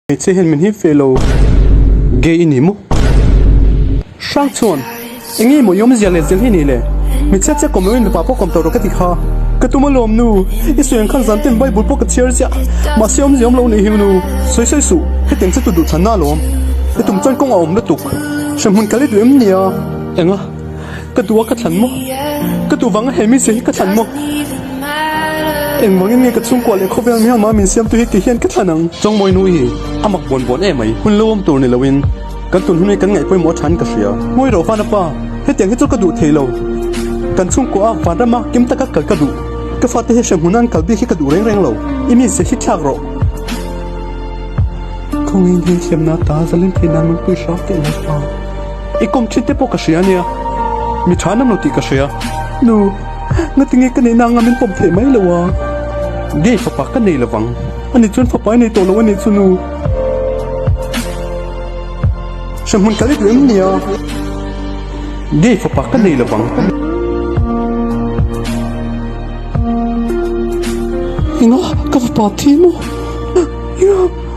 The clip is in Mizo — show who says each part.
Speaker 1: Hmeichhia hian min hip ve lo. Gay i ni maw? Hrang chuan, Enge maw i awmzia leh zel hi ni le? Hmeichhia chiah kawm loin mipa pawh kawm tawh rawh ka ti kha. Ka tum alawm nu, i sawi ang khan zan ten Bible pawh ka chhiar chiah. Mahse awmzia awm lo nih hi nu. Sawi sawi suh, hetiang che tu duh chhanna alawm. I tum chuan kawng a awm lutuk. Hremhmun kal i duh em nia? Enga? Ka duh a ka thlan maw? Ka duh vanga he mizia hi ka thlan maw? Engvangin nge ka chhungkua leh khawvel mi hama min siamtu hi kei hian ka thlan ang? Chawngmawi nu hi a mak buan buan em mai. Hun lo awm tur ni loin kan tun hun hi kan ngaih pawimawh a than ka hria. Ngawi rawh Vana pa, hetiang hi chu ka duh thei lo. Kan chhungkua a vanrama kim taka kal ka duh. Ka fate hi hremhmun a an kal bik hi ka duh reng reng lo. I mizia hi thlak rawh. Khawngin hi hliamna ta zalen thei nan min pui hram teh Lalpa. I kawm thin te pawh ka hria ania, mi tha nam lo tih ka hria. Nu, ngatinge ka neihna anga min pawm theih mai lo a? Gay fapa ka nei lovang. Ani chuan fapa i nei tawh lo a nih chu nu. Hremhmun kal i duh em nia? Gay fapa ka nei lovang. Enga, ka fapa thi maw? Enga?